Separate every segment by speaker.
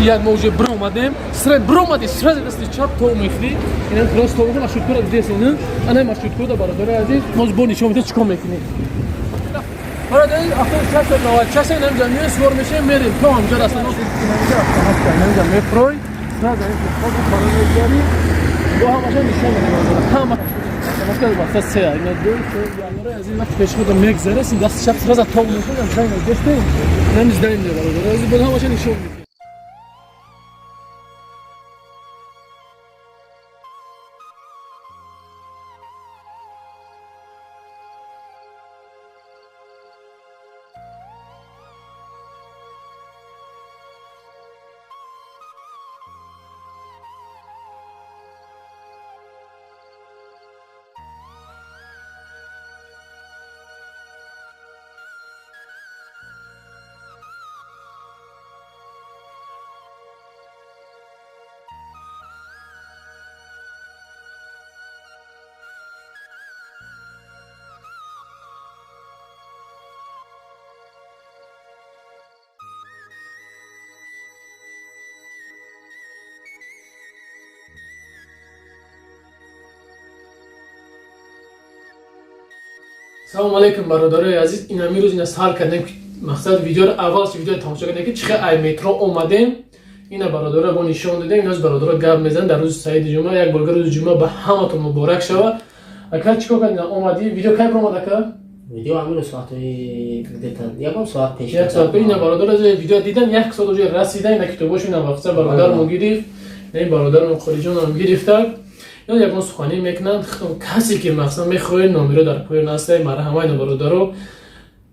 Speaker 1: 1 мо уже биромадем. Сразу биромади, сразу дасти чап то мехӯри. Инам рост то мехӯри, маршруткора дидеси, ина? Ана маршруткора, бародари азиз, мо бо нишон медиҳем, чикор мекунем. Бародари, автобус 696 инам ҷамъ сувор мешавем, мерем то ҳамҷа расанд. Инамҷа мефрой, сразу ин хоб барои мегзарӣ. Бо ҳамаша нишон медиҳем, бародари. Ҳама Москва вақта се, ина ду, се, бародари азиз, вақти пешход мегзаре, син даст чап сразу то мехӯрем, зайна дестем. Инам здаем, бародари азиз, бо ҳамаша нишон медиҳем. Салом алейкум, бародарои азиз. Ин ҳамин рӯз ина сар кардем, мақсад видеоро аввал видео тамошо кардем, ки чихел ай метро омадем. Ина бародаро бо нишон додем. Иназ бародаро гап мезананд дар рӯзи саиди ҷумъа. Як борга рӯзи ҷумъа ба ҳаматон муборак шава. Ака, чикор кардем? Омадӣ, видео кай биромад, ака?
Speaker 2: Видео ҳамин соатҳои где-то ягон соат пеш.
Speaker 1: Як соат пеш. Ина бародаро видео дидан, як соат уже расидан. Ина китобошо ина вақта бародармо гирифт, ин бародармо Қориҷонам гирифтак. Ё ягон суханӣ мекунанд. Касе ки мақсад мехоҳед, номеро дар поён ҳастай. Марҳамат, ина бародаро,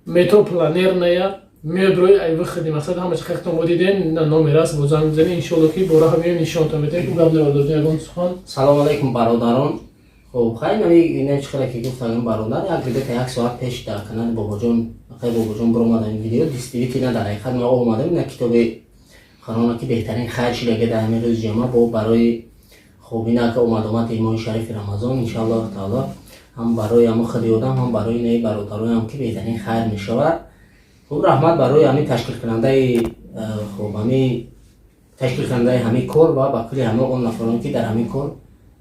Speaker 1: метро Планерная меброи, ай выходи, мақсад ҳама чихехтон мо дидем, на номер аст, бо занг бизанед. Иншоалло, ки бо раҳ меоем, нишонтон медиҳем. Гап бародарҷон, ягон сухан.
Speaker 2: Салом алейкум, бародарон. Хуб, хай, нави ина чихела ки гуфтагим бародар, як где-то як соат пеш дар канали Бобоҷон, акай Бобоҷон биромадам видео. Действительно, дар ҳақиқат мо омадем, ина китоби Қуръона, ки беҳтарин хайр шидаги дар ҳамин рӯзи ҷумъа бо барои, хуб, ина омад омади моҳи шарифи Рамазон, иншоаллоҳ таоло, ҳам барои ҳамо худи одам, ҳам барои наи бародароям, ки беҳтарин хайр мешавад. Хуб, раҳмат барои ҳамин ташкилкунандаи, хуб, ҳамин ташкилкунандаи ҳамин кор ва ба кулли ҳама он нафароне, ки дар ҳамин кор,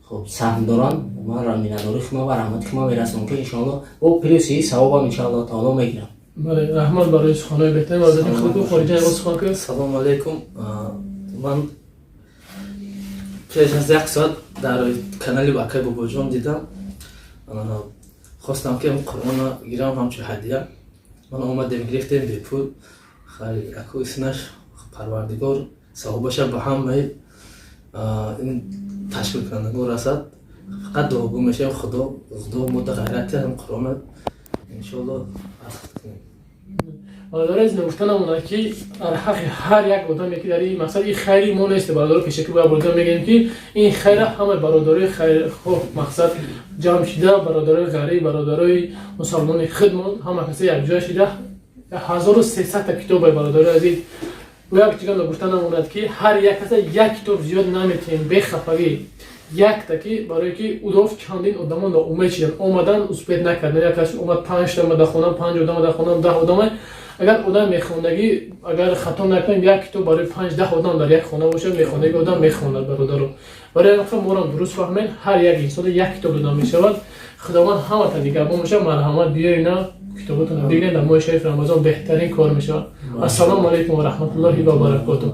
Speaker 2: хуб, саҳм доранд. Ман миннатдории худма ва раҳмати худма мерасонам, ки иншоалло бо плюси савобам иншоалло таоло мегирам.
Speaker 1: Бале, раҳмат барои суханҳои беҳтарин, бародари худ. Хориҷа ягон сухан ки.
Speaker 3: Салому алейкум. Ман пеш аз як соат дар канали акай Бобоҷон дидам, хостам ки Қуръона гирам ҳамчун ҳадия. Ман омадем, гирифтем бепул. Аку исмаш Парвардигор савобаша ба ҳамаи ин ташкилкунандагон расад. Фақат дуогӯ мешавем, Худо, Худо мудда ғайрати ҳам Қуръона иншоалло аз кунем.
Speaker 1: Бародари азиз, нагуфта намонад, ки дар ҳаққи ҳар як одаме, ки дар ин мақсад, ин хайри мо нест, бародаро. Пешакӣ бояд бародар мегӯем, ки ин хайра ҳамаи бародарои хайрхоҳ, мақсад ҷамъ шида, бародарои ғариб, бародарои мусалмони худмон, ҳама касе якҷоя шида 1300-та китобе. Бародарои азиз, як чиза нагуфта намонад, ки ҳар як каса як китоб зиёд наметиҳем, бехафагӣ якта, ки барое ки удов чандин одамон ноумед шидан, омадан успеть накардан. Як кас омад, панҷта омада хонам, панҷ одам омада хонам, 10 одама. Агар одам мехондагӣ, агар хато накунем, як китоб барои 5-10 одам дар як хона бошад, мехондагӣ одам мехонад. Бародаро, барои ин морам дуруст фаҳмед, ҳар як инсоно як китоб дода мешавад. Худованд ҳаматон нигаҳбон бошад. Марҳамат, биёена китоботонро бигиред. Дар моҳи шарифи Рамазон беҳтарин кор мешавад. Ассалому алайкум ва раҳматуллоҳи ва баракотуҳ.